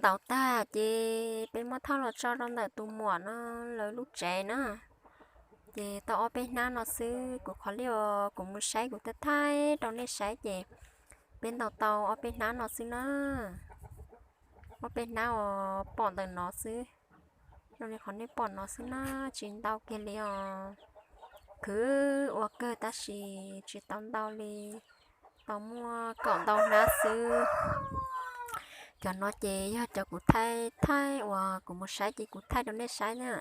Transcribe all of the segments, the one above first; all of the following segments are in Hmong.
Ntaus tag ces peb muab thauj los tso rau ntawm tus muam no lawv lub tsev na. Ces tau ob peb hnab no xwb, kuv qhov li uas kuv mus saib kuv thaij thaij rau nej saib ces peb ntaus tau ob peb hnab no xwb na. Ob peb hnab uas pom ntawm no xwb, zoo li qhov nej pom no xwb na, tsis ntau kiag li os. Khwv ua kawg tab sis tsis tau ntau li, tau muaj kaum ntau hnab xwb. Cov no ces yog cov kuv thaij thaij uas kuv mus saib ces kuv thaij rau nej saib na.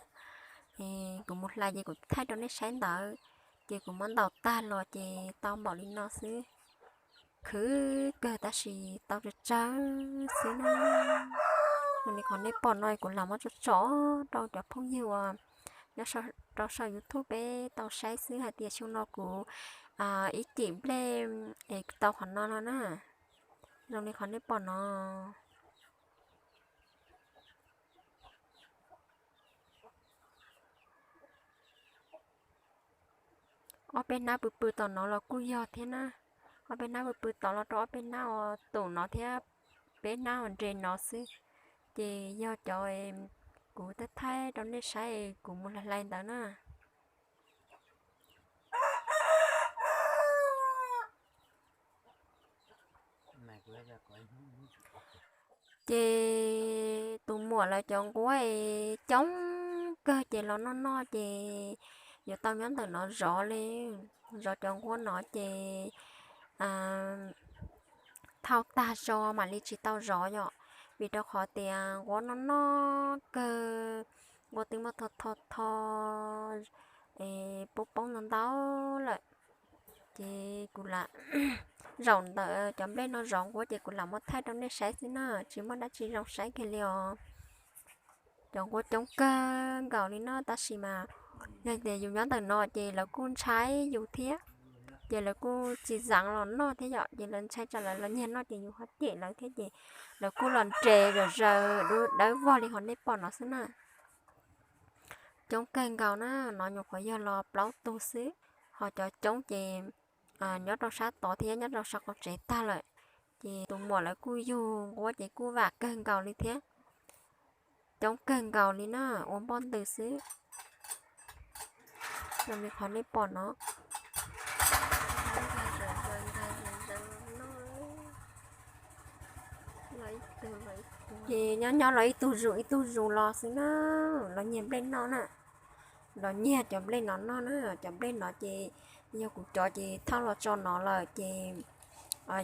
Kuv mus hlais ces kuv thaij rau nej saib ntawd, ces kuv muab ntaus tag los ces tau npaum li no xwb. Khwv kawg tab sis tau tsawg tsawg xwb na. Zoo li qhov nej pom no kuv lam muab tso tso rau cov phooj ywg uas nyob rau saum YouTube peb tau saib xwb hais tias xyoo no kuv ib cim nplej es tau qhov no no na. Zoo li qhov nej pom no. Ob peb hnab pw pw tom no los kuj yog thiab na. Ob peb hnab pw pw tom los rau ob peb hnab uas tum no thiab peb hnab uas nres no xwb. Ces yog cov kuv thaij thaij rau nej saib kuv mus hlais hlais ntawd na. Ces tus muam lawv cov nquab es coob kawg ces los noj noj ces yuav tau nyob ntawm no zov li, zov cov nquab no ces thauj tag zog mam li tsis tau zov yom, vim rau qhov tias nquab noj noj kawg, nquab twb muab tho tho tho poob poob ntau ntau lawm. Ces kuv lam zaum ntawm cov nplej no zov nquab ces kuv lam muab thaij rau nej saib xwb na, tsis muaj dab tsi zoo saib kiag li os. Cov nquab coob kawg nkaus li no tab sis mas yog tias yus nyob ntawm no ces lawv kuj ntshai yus thiab, ces lawv kuj tsis xav los noj thiab yom, ces lawv ntshai tsam lawv los nyiag noj ces yus ho cem lawv thiab ces lawv kuj los nres zom zaws dawb vog li qhov nej pom no xwb na. Coob kawg nkaus na, no nyuam qhuav yog los plaub tug xwb, ho cov coob ces nyob rau sab tod thiab nyob rau sab qaum tsev tag lawm. Ces tus muam lawv kuj yug nquab ces kuj vam kawg nkaus li thiab. Coob kawg nkaus li na, ua npoj ntws xwb. Zoo li qhov nej pom no. Ces nyob nyob los ib tug zus ib tug zus los xwb na, los nyiag nplej noj na. Los nyiag cov nplej no noj na, cov nplej no ces yog kuv cov ces thauj los tso no lawm ces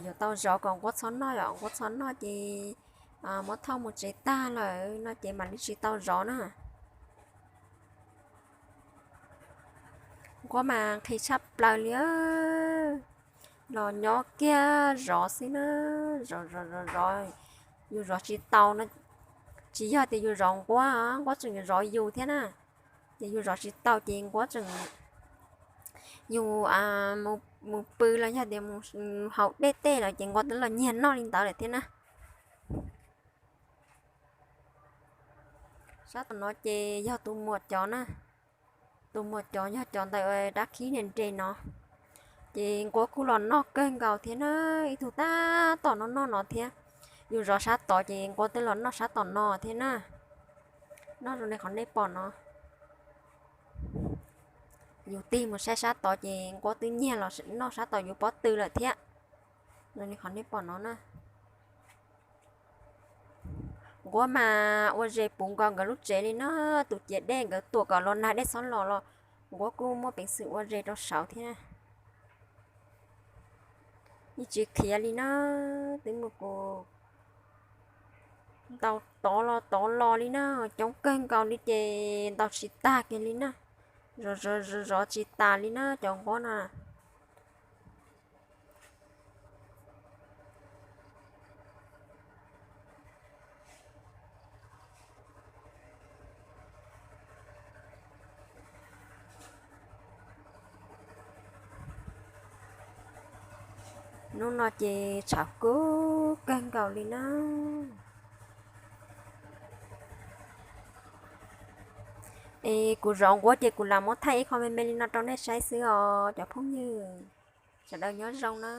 yuav tau zov kom nquab txhob noj yom, nquab txhob noj ces muab thauj mus tsev tag lawm no ces mam li tsis tau zov na. Nquab mas nqhis tshaj plaws li, los nyob kiag zov xwb na, zov zov zov zov, yus zov tsis tau no, tsis yog tias yus zov nquab, nquab tseem zov yus thiab na. Ces yus zov tsis tau ces nquab tseem, yus mus pw los yog tias mus haus dej tej los ces nquab twb los nyiag noj li ntawd lawm thiab na. Sab tom no ces yog tus muam cov na, tus muam cov yog cov ntawm dab khib nres nres no, ces nquab kuj los noj kawg nkaus thiab na, ib tug tab tom noj noj no thiab. Yus zov sab tod ces nquab twb los noj sab tom no thiab na. Noj zoo li qhov nej pom no. Yus tig mus saib sab tod ces nquab twb nyiag los noj sab tom yus pob tw lawm thiab. Zoo li qhov nej pom no na. Nquab mas ua zes puv nkaus nkawd lub tsev li na, tus ciav dej nkawd tuam kom los nag dej txhob los los nquab kuj muaj peev xwm ua zes rau saud thiab. Yeej tsis khiav li na, twb mus kuv ntaus tod los tod los li na, coob kawg nkaus li ces ntaus tsis tag kiag li na, zov zov zov tsis tas li na cov nquab na. Hnub no ces tshav kub kawg nkaus li na. Es kuv zov nquab ces kuv lam muab thaij ib qho me me li no rau nej saib xwb os cov phooj ywg. Sawv daws nyob zoo na.